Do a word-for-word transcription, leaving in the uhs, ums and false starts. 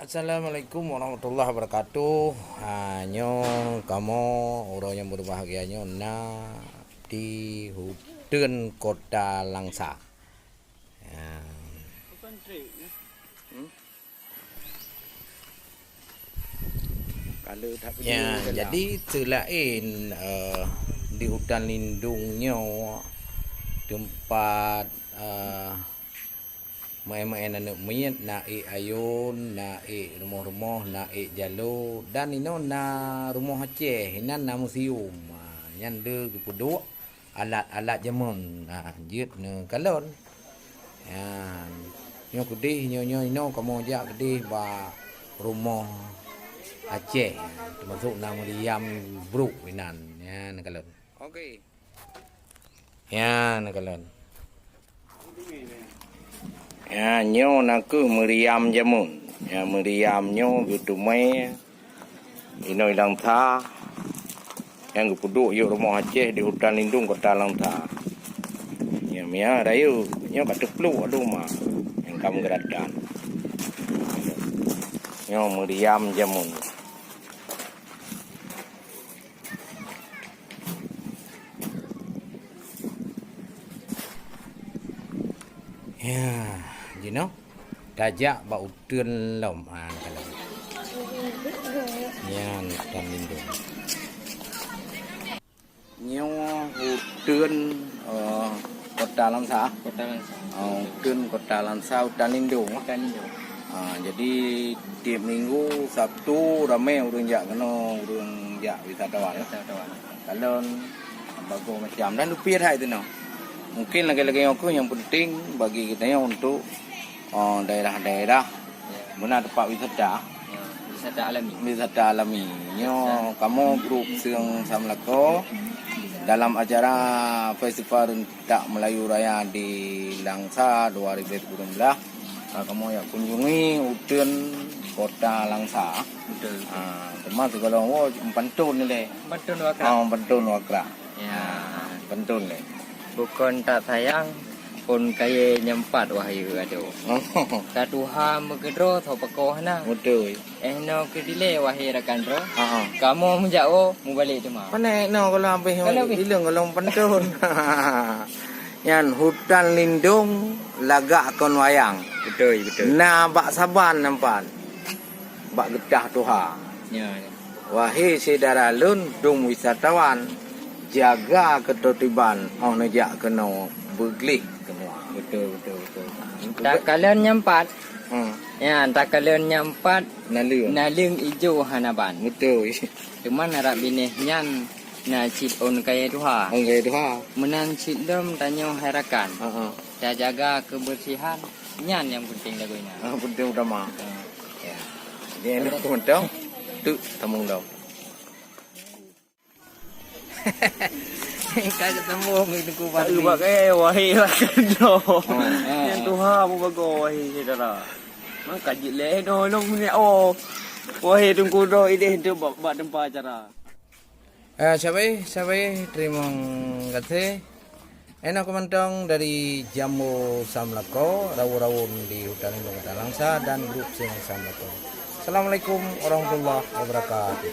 Assalamualaikum warahmatullahi wabarakatuh. Ha, nyoe kamoe uroe nyang berbahagia nyoe na di Huteun Kota Langsa. Ya. Hmm? Kalau tak Ya, pergi, jadi selain, eh, di hutan lindung nyoe tempat, eh, maén-maén aneuk miet, na ék ayôn, na ék rumoh-rumoh, na ék jaloe, dan inoe na rumoh Aceh, inan na museum. Ha, nyan le geupeuduek alat-alat jameun. Ha, jeuet neukalon. Ha, nyoe keudeh, nyoe, nyoe inoe kamoe jak keudeh bak rumoh Aceh, teumasok na meuriam brok inan. Ya, neukalon. Okey. Ya, neukalon. Ya, nyoe na kheueh meuriam jameun. Ya, meuriam nyoe geuteumé inoe Langsa nyang geupeuduek yôh rumoh Aceh di hutan lindung Kota Langsa. Ya, mia rayeuk nyoe ka teupluek adu ma nyang ka meugeuratan. Nyoe meuriam jameun. Ya, jinoe tajak bak uteuen lom, ha, neukalon. Nyan hutan lindung. Nyoe uteuen, eh, Kota Langsa. Kota Langsa. Oh, uteuen Kota Langsa, hutan lindung. Hutan lindung. Ah, jadi tiep minggu Sabtu ramé ureueng jak keunoe, ureueng jak wisatawan. Wisatawan. Kalon bagoe macam dan leupie hai teunoe. Mungkin lagèe-lagèe nyoe kheueh nyang penting bagi geutanyoe untuk, eh, daerah-daerah meunan teumpat wisata. Ya, wisata alami. Wisata alami. Nyoe kamoe grup Seung Samlako dalam acara Festival Rentak Melayu Raya di Langsa dua ribu sembilan belas. Ah, kamoe jak kunjungi uteuen Kota Langsa. Betul, betul. Ah, teuma sigohlom woe meupanton ilèe. Meupanton wakrak. Ah, meupanton wakrak. Ya. Ah, meupanton ilèe. Bukon tak sayang, phôn kayèe nyang pat wahé adoe. Ka tuha meukeudroe tho pakoh na. Beutôi. Eh, noe keu dilèe wahé rakan droe. Ha, ha. Kamoe meujak woe, mubalek teuma. Pané noe gohlom habéh ileueng gohlom pantôn. Nyan hutan lindung lagak kon wayang. Beutôi, beutôi. Na bak saban nampan. Bak geutah tuha. Ya, ya. Wahé syedara lôn dum wisatawan, jaga keutotiban óh neujak keunoe beugleh keumua. Beutôi, beutôi, beutôi. Takalon nyang pat. Hmm. Ya, takalon nyang pat. Naleueng. Naleueng ijo hana ban. Beutôi. Teuma rab binéh nyan na cit ôn kayèe tuha. Ôn kayèe tuha. Meunan cit lom tanyoe hai rakan. Ha, ha. Tajaga kebersihan, nyan nyang penting lagoe nyan. Ah, penting utama. Ha. Ya. Jadi, aneuk keumeutong, tu tamong dong. Ka geuteumbong Teungku Fadli. Bak kayèe wahé rakan droe. Ha. Nyang tuha mubagoe wahé syedara. Maka jeuet lé noh lôn meuneuk, oh. Wahé Teungku droe idéh teuh bak, bak teumpat acara. Eh, sabe, sabe, teurimong gaséh. Inoe keuh mantong dari Jambo Samlako, rawon-rawon di Hutan Lindung Kota Langsa dan grup Seung Samlako. Assalamualaikum warahmatullahi wabarakatuh.